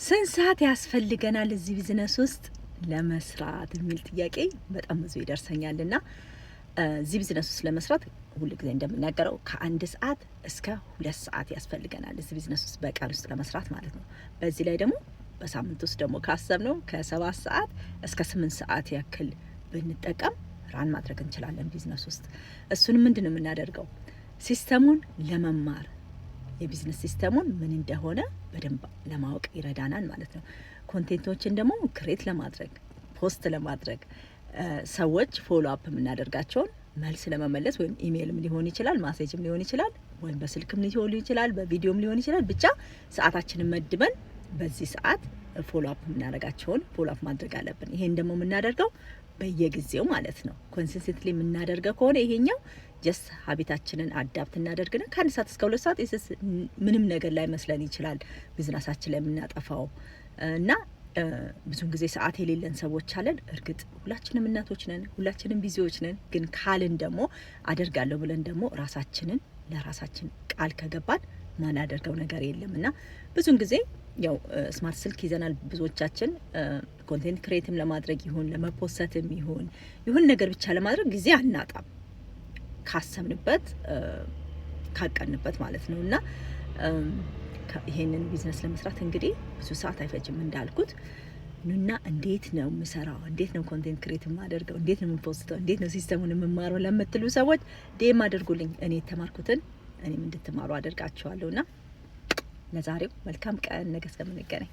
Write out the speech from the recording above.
ስንት ሰዓት ያስፈልገናል እዚህ ቢዝነስ ውስጥ ለመስራት የሚል ጥያቄ በጣም ብዙ ይደርሰኛል። እና እዚህ ቢዝነስ ውስጥ ለመስራት ሁል ጊዜ እንደምናገረው ከ1 ሰዓት እስከ 2 ሰዓት ያስፈልገናል እዚህ ቢዝነስ ውስጥ በቀን ውስጥ ለመስራት ማለት ነው። በዚህ ላይ ደግሞ በሳምንት ውስጥ ደግሞ ካሰብነው ከ7 ሰዓት እስከ 8 ሰዓት ያክል ብንጠቀም run ማድረግ እንችላለን ቢዝነስ ውስጥ። እሱን ምንድን ነው የምናደርገው? System ኡን ለመማር፣ የ business system ኡን ምን እንደሆነ በደንብ ለማወቅ ይረዳናል ማለት ነው። Content ኦችን ደግሞ create ለማድረግ፣ post ለማድረግ፣ ሰዎች follow up የምናደርጋቸውን መልስ ለመመለስ ወይም ኢሜይልም ሊሆን ይችላል፣ message ም ሊሆን ይችላል፣ ወይም በስልክም ሊሆን ይችላል፣ በቪዲዮም ሊሆን ይችላል። ብቻ ሰዓታችንን መድበን በዚህ ሰዓት follow up የምናደርጋቸውን follow up ማድረግ አለብን። ይሄን ደግሞ የምናደርገው በየጊዜው ማለት ነው። Consistently የምናደርገው ከሆነ ይሄኛው just habit ኣችንን adapt እናደርግና ከ1 ሰዓት እስከ 2 ሰዓት ምንም ነገር ላይመስለን ይችላል ቢዝነሳችን ላይ የምናጠፋው። እና ብዙን ጊዜ ሰዓት የሌለን ሰዎች አለን። እርግጥ ሁላችንም እናቶች ነን፣ ሁላችንም busy ዎች ነን። ግን ካልን ደግሞ አደርጋለሁ ብለን ደግሞ ራሳችንን ለራሳችን ቃል ከገባን ማናደርገው ነገር የለም። እና ብዙን ጊዜ ያው smart ስልክ ይዘናል ብዙዎቻችን። Content create ም ለማድረግ ይሁን ለመ post ም ይሁን ይሁን ነገር ብቻ ለማድረግ ጊዜ አናጣም ካሰብንበት፣ ካቀድንበት ማለት ነው። እና ይሄንን ቢዝነስ ለመስራት እንግዲህ ብዙ ሰዓት አይፈጅም እንዳልኩት። ኑና እንዴት ነው የምሰራው፣ እንዴት ነው content create የማደርገው፣ እንዴት ነው የም post ተው፣ እንዴት ነው system ኡን የምማረው ለምትሉ ሰዎች DM አድርጉልኝ። እኔ የተማርኩትን እኔም እንድትማሩ አደርጋችኋለሁ። እና ለዛሬው መልካም ቀን፣ ነገ እስከምንገናኝ።